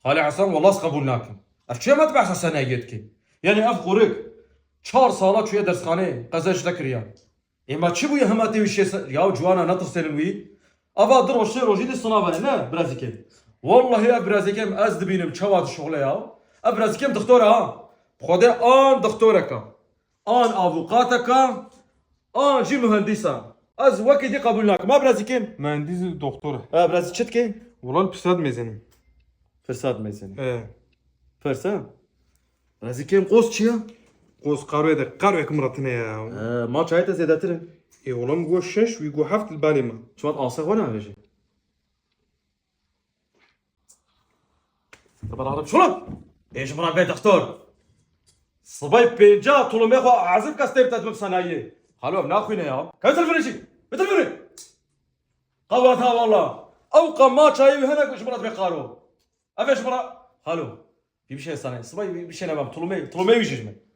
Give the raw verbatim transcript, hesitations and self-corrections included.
Xalê Hesen, wela ez qebûl nakim. Ev çi ye me tu behsa senayiyê dikî? Yanî ev xurik çar sala çûye dersxanê, qeza ji te kiriya. Ê ma çi bûye hema tê wî şêst sed, ya ciwana netirsênin wî. Ava du roj sê rojî dî sinavene, ne birazîkêm. Wallahî ev birazîkêm ez dibînim çawa dişuxile ya. Ev birazîkêm dixtor e ha. Xwedê an dixtoreka. An avûqateka. An jî muhendîsa. Ez wekî dî qebûl nakim. Ha birazîkêm. Mühendis doktor. Ha birazî çi dikê? Ulan pisat mezenim. Firsat mezenim. He. Firsa? Birazîkêm qos çi ya? Qos qarwê de, qarwek miratine ya. He, ma çayê te zêdetir e. E, ulan go şeş, wî go heft li balê ma. Çima tu asê xwe navêjî? Te bera rib şulan. Ê ji min re bê dixtor. Sibay pênca tulumê xwe ezib kes tê bi te dibim senayiyê. Xalo, ev naxwîne ya. Ke bitir virê jî. Bitir virê. Qewet ha walla. Ew qamaçayê wî hene ku ji min re dibê qaro. Ev ê ji min re. Xalo. Bî bişê sane. Sibay bî bişê nebem. Tulumê, tulumê wî jî ji min.